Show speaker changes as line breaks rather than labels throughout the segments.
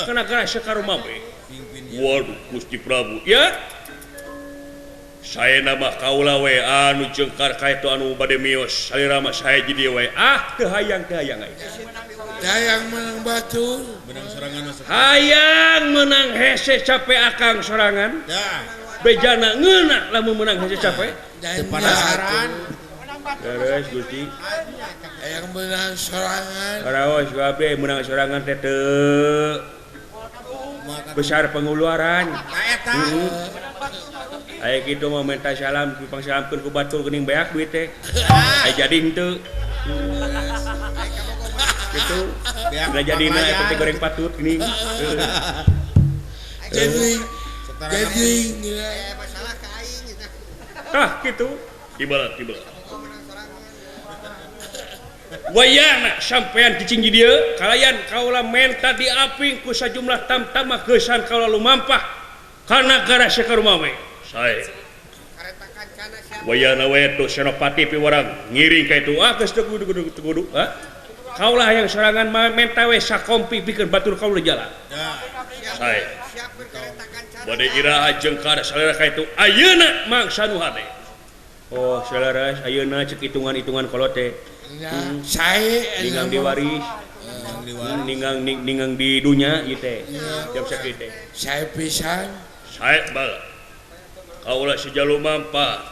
Ka nagara Sekarumame. Waduh Gusti Prabu ya. Saya nama kaula we anu jengkar ka itu anu bade mios salira mah sae jadi we ah teu hayang aing.
Hayang menang batur, menang sorangan mah.
Hayang menang hese cape akang sorangan. Bejana ngeunah lamun menang hese cape.
Teu panasaran.
Terus Gusti.
Hayang menang sorangan.
Karaos kabeh menang sorangan teh teu besar pengeluaran.
Eta.
Aya kitu mah minta salam dipangsalamkeun ku batur geuning beak duit teh. Aya jadi henteu. Gitu. Beak jadina eta teh goreng patut geuning.
Jadi jadi
masalah ka aing eta.
Tah kitu. Ibarat ibarat. Wayana sampean cicing di dieu kalayan kaula menta diaping ku sajumlah tamtama geusan kaula lumampah kana nagara Sekarumame. Sae. Wayana we tu Senopati piwarang ngiring ka itu ah geus teu kudu teu kudu ha. Kaula hayang sorangan menta we sakompi pikeun batur kaula jalan. Sae. Bade iraha jengkar salira ka itu ayeuna mangsa nu hade. Oh, salaras ayeuna cek hitungan-hitungan kolot teh.
Sae
ninggang di waris, ninggang di dunya ieu teh. Jam sakieu teh.
Sae pisan.
Sae bae. Kaula sejalu mampah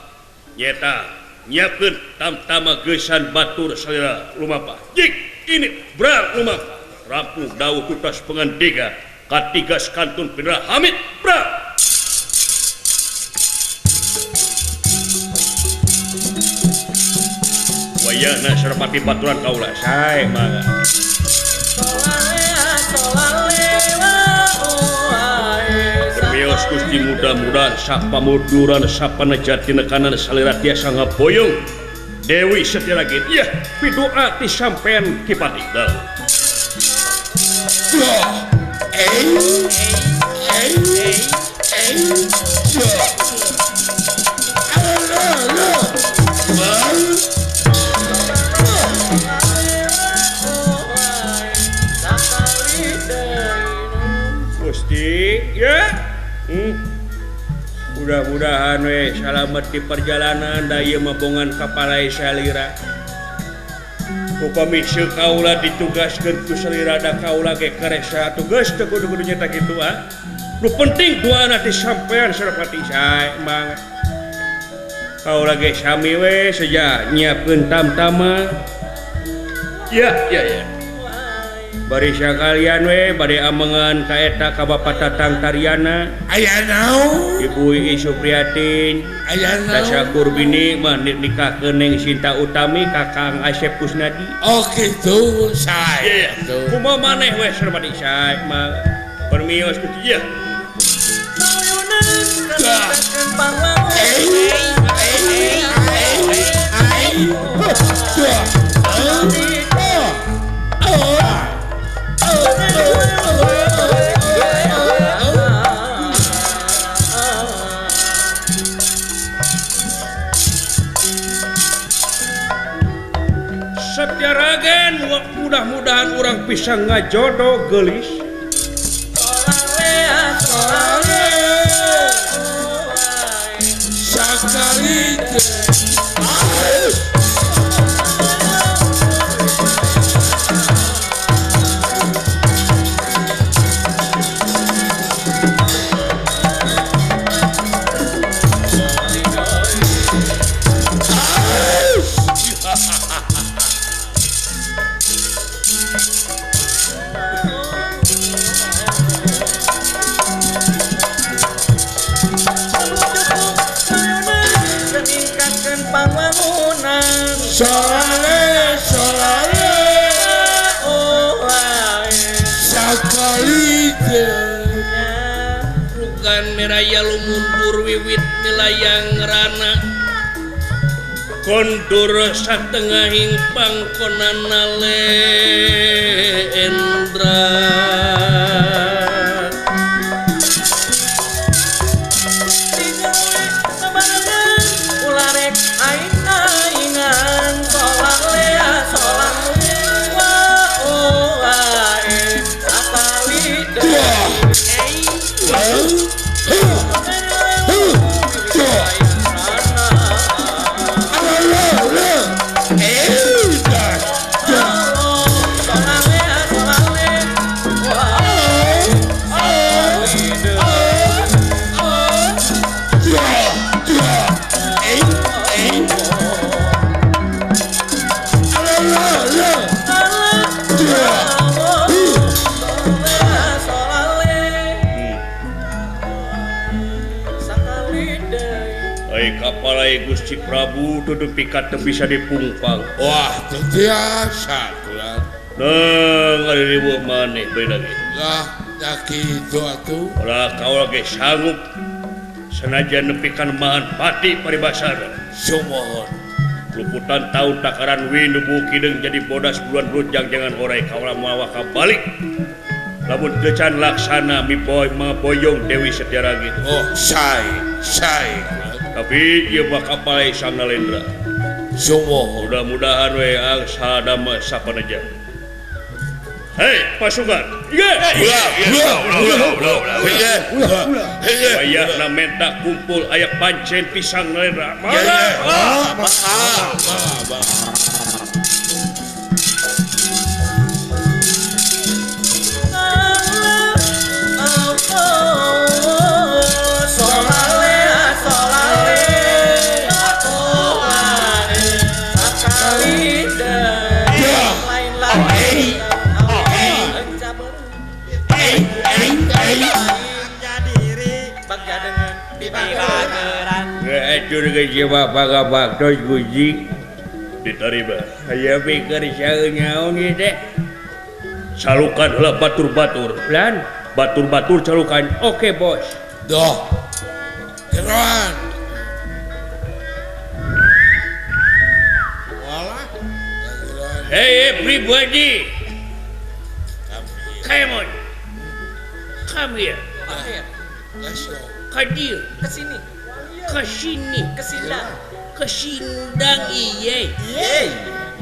nyeta nyiapkeun tamtama geusan batur salira lumampah. Jik ini bral lumampah. Rampung dawuh tutas pengandika katiga kantun Pindra Hamid bral. Wayana Serpati baturan kaula sae mangga. Mios Gusti mudah-mudahan sapamuduran sapanejati nekanan salira tiasa ngaboyong Dewi Setiaragin. Iya, pidoa ti sampean Ki Pati. Gusti, ya. Mudah-mudahan we salamet di perjalanan da ieu mah bongan kapalai salira. Upami seu kaula ditugaskeun ku salira da kaula ge karesa tugas teu kudu-kudu nyata kitu ah. Nu penting doana ti sampean Serpati sae mangga. Kaula ge sami we seja nyiapkeun tamtama. Ya ya ya. Bari sakalian we bade amengan ka eta ka Bapak Tatang Tariana.
Aya naon?
Ibu Ii Supriyatin.
Aya naon?
Tasakur bini mah nikahkeun Neng Sinta Utami ka Kang Asep Kusnadi.
Oh kitu sae.
Kumaha maneh we Serpati sae mah. Permios kitu ya. Setiaragen mudah-mudahan orang bisa ngajodoh gelis.
Sakali Solale, solale,
oh ae
sakali
Rugan meraya lumundur wiwit milayang rana kondur satengahing pangkonan nalendra. apalai Gusti Prabu tuduh pikat teu bisa dipungpang.
Wah, teu tiasa kurang.
Neng ari riweuh maneh bae lagi.
Lah, da kitu atuh.
Ulah kaula ge sanggup sanajan nepikan mahan pati paribasana.
Sumohon.
Luputan taun takaran windu kideung jadi bodas bulan rujang jangan orai kaula moal balik. Lamun teu can laksana mipoy maboyong Dewi Setiaragi.
Oh, sae, sae.
Tapi ieu mah kapalai Sang Nalendra.
Sumohon.
Mudah-mudahan we angsa dama sapanaja. Hei, pasukan. Wayahna menta kumpul aya pancen pisang Nalendra. Mangga. Diterima. Aya pikir nyaon ieu teh. Calukan heula batur-batur. Lan, batur-batur calukan. Oke, bos.
Doh. Geroan. Walah.
Hey everybody. Come on. Come here.
Let's go.
Kadir.
Kesini.
Kesini.
Kesindang.
Kesindang iye.
Iye.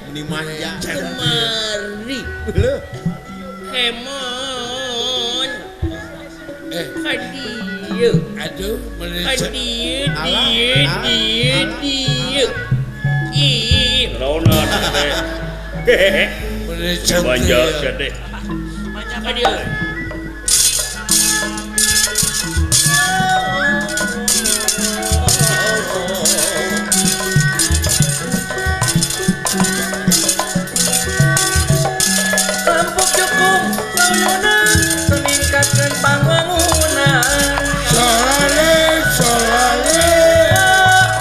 Meni manja.
Kemari. Kemon. Kadir.
Aduh,
Kadir, dieu, dieu, dieu. Ih, laonan teh. Hehehe. Manja sia teh. Kadir.
Kampung Jukung bangunan meningkatkan pembangunan.
Solale, solale.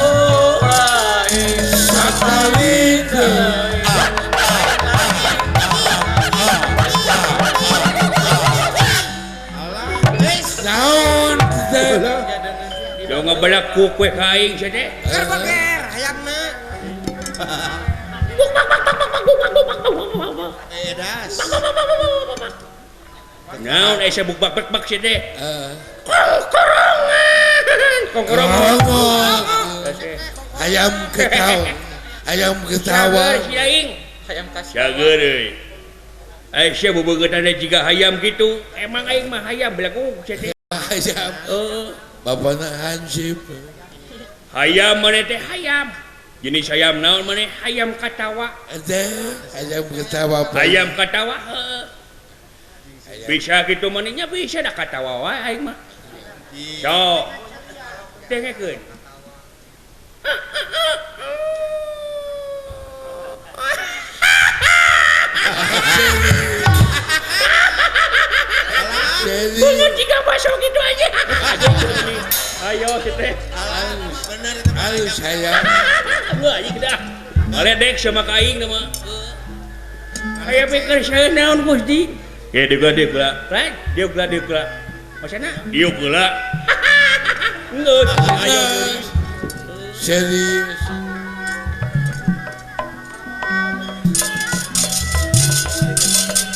Oh, ae.
Sakali deui. Naon teh?
Jauh ngebelak ku kue ka aing sia teh.
Keur beger hayamna. Das.
Naon aya buk bak bak sia teh? Kongkorongan. Kongkorongan.
Hayam ketawa. Hayam ketawa.
Si aing.
Hayam kasih.
Jaga deui. Ai sia bobeungeutan jiga hayam kitu. Emang aing mah hayam belagu sia teh.
Hayam.
Heeh.
Bapana hansip.
Hayam maneh teh hayam. Jenis hayam naon maneh? Hayam katawa.
Teh, hayam ketawa.
Hayam katawa heeh. Bisa kitu manehnya bisa da katawa wae aing mah. Sok. Dengekeun. Bungut jika masuk gitu aja. Ayo kita.
Bener itu.
Ayo saya.
Wah, ieu dah. Aledek sama ka aing mah. Aya pikir saya naon Gusti? Ye dieu dieu geura. Right? Dieu geura dieu geura. Masana? Dieu geura. Geus, ayo.
Serius.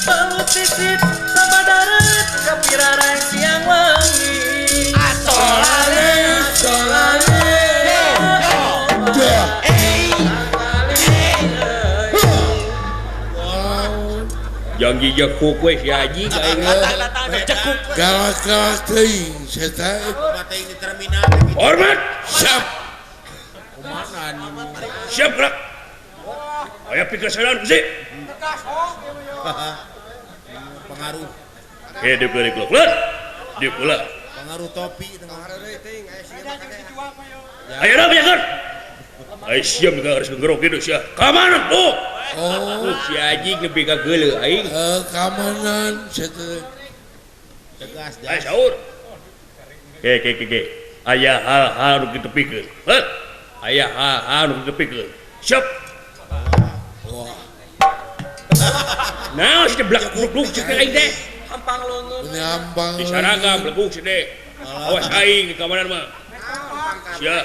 Palut sisit sabadarat kapirarang siang wangi.
Solale, solale.
Jangan jekuk we si haji ka aing.
Galak-galak teuing sia teh.
Teuing di terminal.
Hormat.
Siap.
Siap gerak. Aya pikir sadar Gusti.
Pengaruh.
Hidup dari keluar. Dieu pula.
Pengaruh topi pengaruh teuing aya sia.
Ayo dah biarkan. Ayo siap harus ngerok gitu sia. Kamana tuh?
Oh,
si haji nepi ka geuleuh aing.
Kamanan sia teh.
Tegas.
Ayo sahur. Ke. Aya hal-hal nu kitu pikeun. Heuh. Aya ha nu dipikeun. Siap.
Wah.
Nah, si blak bluk cek aing teh.
Hampang leungeun.
Hampang.
Di saragam lebuk si teh. Awas aing di keamanan mah. Siap.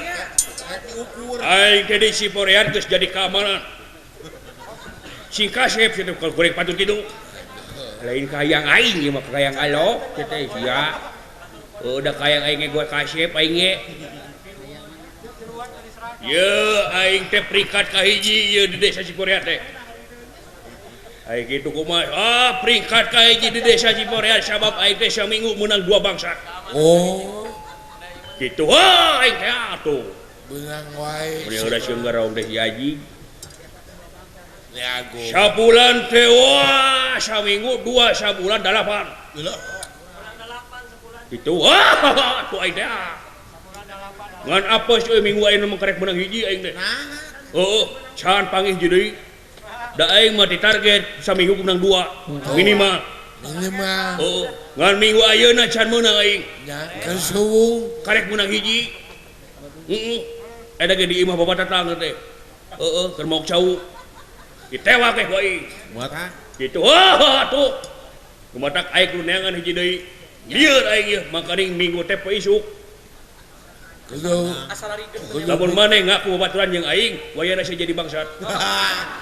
Aing teh di Ciporean geus jadi keamanan. Sing kasep si teh goreng patut kitu. Lain kayang aing ieu mah kayang alo teh sia. Udah kayang aing ge gua kasep aing ge. Ye aing teh peringkat kahiji ieu di desa Ciporean teh. Aing kitu kumaha? Ah, peringkat kahiji di desa Ciporean sabab aing teh saminggu meunang 2 bangsa.
Oh.
Kitu wah aing teh atuh.
Beunang wae.
Udah sieun garong teh si Haji.
Jago.
Sabulan teh wah saminggu 2 sabulan 8.
Gila.
Kitu wah tuh aing teh. Ngan apes euy minggu ayeuna mah karek meunang hiji aing teh.
Nah.
Heueuh, can panggih deui. Da aing mah ditarget saminggu menang 2 minimal.
Minimal.
Heueuh, ngan minggu ayeuna can meunang aing.
Nya kesuwung
karek meunang hiji. Heeh. Eta ge di imah bapak tatang teh. Heueuh, keur maok cau. Ditewak teh ku aing.
Kumaha?
Kitu. Wah, tuh. Kumatak aing kudu neangan hiji deui. Lieur aing ieu makaning minggu teh poe isuk. Lamun maneh ngaku babaturan jeung aing, wayahna sia jadi bangsat.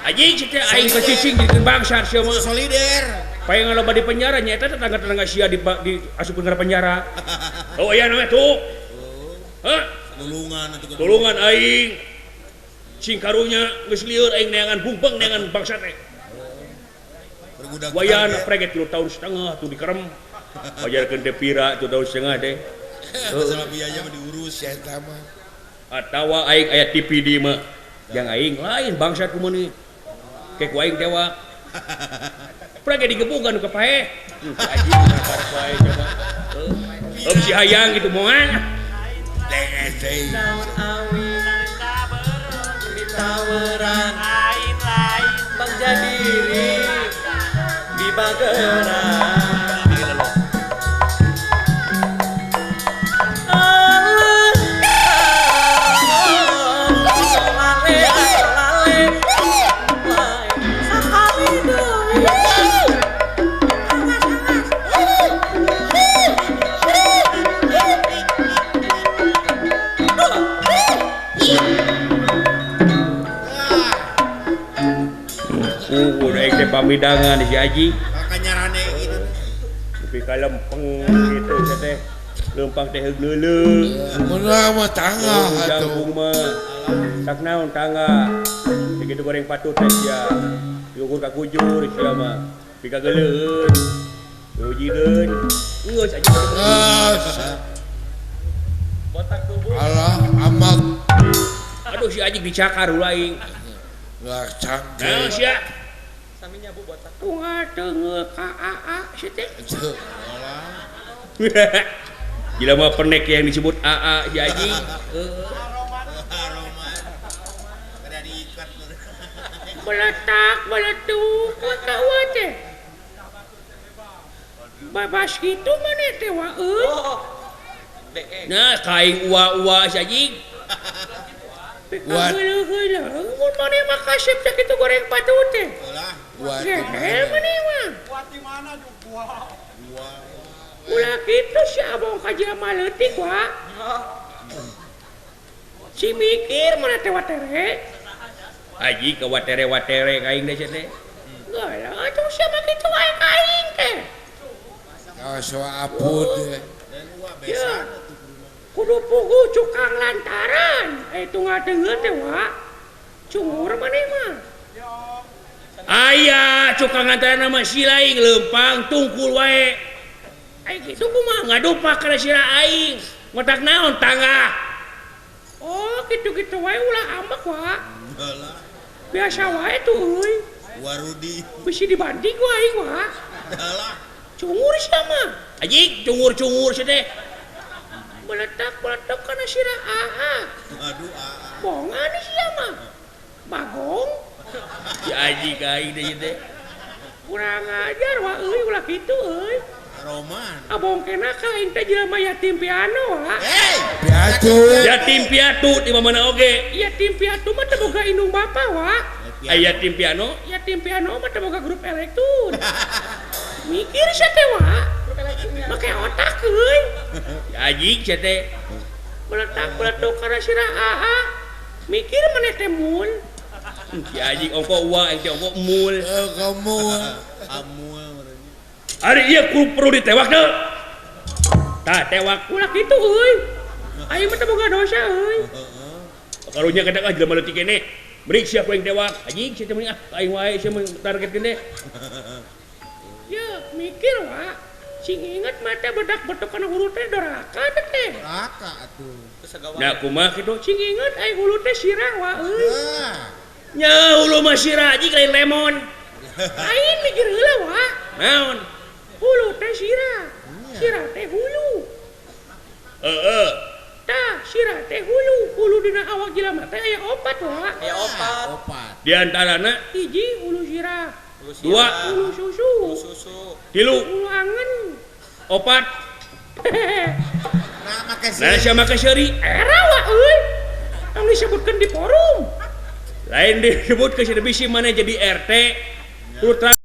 Anjing sia teh aing kecicing jadikeun bangsat sia mah.
Solider.
Paling loba di penjara nya eta tetangga-tetangga sia di asupkeun kana penjara. Oh aya namanya tuh. Hah?
Tulungan atuh.
Tulungan aing. Sing karunya geus lieur aing neangan bungpeng neangan bangsat teh. Wayahna preget 3 tahun setengah tuh dikerem. Wajarkeun teh pira 3 tahun setengah teh.
Masalah biaya mah diurus
ya eta mah.
Atawa aing aya TV di mah. Jang aing lain bangsat kumaha nih. Ke ku aing tewak. Prage digebukan ke paeh. Anjing karep wae coba. Heuh si hayang gitu moal.
Teh
Daun awi ditaweran lain-lain bangja diri di bageran.
Pamidangan si Haji.
Makanya rane gitu.
Tapi kalempeng gitu teh. Lempang teh heug leuleung.
Mun mah tangga atuh.
Jangkung mah. Sak naon tangga. Sakitu goreng patut teh sia. Diukur ka kujur sia mah. Pika geuleuheun. Diujideun. Geus aja.
Botak tubuh.
Alah amat.
Aduh si Haji dicakar ulah aing.
Lah cangke.
Nah sia.
Saminya bu botak.
Tunggal teungeuh ka AA si teh. Gila mah penek yang disebut AA si Haji.
Aroma. Kada diikat.
Meletak meletuk ka wa teh. Babas kitu maneh teh wa euy. Nah kaing ua-ua si Haji.
Buat
mun maneh mah kasep teh kitu goreng patut teh.
Buat
buat di mana gua? Ulah kitu si abong ka jelema leutik wa. Si mikir mana teh watere. Aji ka watere-watere ka aing teh teh. Geuleuh atuh sia mah kitu wae ka aing teh.
Kawas apun teh.
Kudu pugu cukang lantaran. Tunggal deungeun teh wa. Cungur maneh mah. Aya cukang lantaran mah si laing leumpang tungkul wae. Aing kitu kumaha ngadupak kana sira aing. Ngotak naon tangga. Oh, kitu-kitu wae ulah ambek wa. Biasa wae tuh euy.
Warudi.
Bisi dibanting ku aing wa. Cungur sia mah. Anjing cungur-cungur sia teh. Meletak-meletak kana sira AA.
Aduh AA.
Bongan sia mah. Bagong. Si Aji ka aing teh teh. Kurang ajar wa euy ulah kitu euy.
Roman.
Abong kena ka aing teh jelema yatim piano ha.
Hey,
Piatu.
Yatim piatu di mana oge? Yatim piatu mah teu boga indung bapa wa. Aya yatim piano, yatim piano mah teu boga grup elektron. Mikir sia teh wa. Make otak euy. Anjing sia teh. Meletak-meletuk kana sirah aha. Mikir maneh teh mul. Si anjing ongko wa, aing teh ongko mul.
Kamu.
Amul.
Ari ieu kudu perlu ditewak teu? Tah tewak ulah kitu euy. Aing mah teu boga dosa euy. Karunya kadang ah jelema leutik keneh. Beri sia ku aing tewak. Anjing sia teh mending ah aing wae sia mah target keneh. Ya mikir wa. Sing inget mata bedak betok kana hulu teh doraka teh.
Doraka atuh.
Nah kumaha kitu sing inget aing hulu teh sirah wa euy. Nya hulu mah sirah anjing lain lemon. Aing mikir heula wa. Naon? Hulu teh sirah. Sirah teh hulu. Heeh. Tah sirah teh hulu. Hulu dina awak jelema teh aya opat wa.
Aya opat.
Opat.
Di antarana hiji hulu sirah. Dua hulu susu.
Hulu susu.
Tilu hulu angen. Opat.
Nah make
Nah sia make seuri. Era wa euy. Tong disebutkeun di forum. Lain disebutkeun sia bisi mana jadi RT. Putra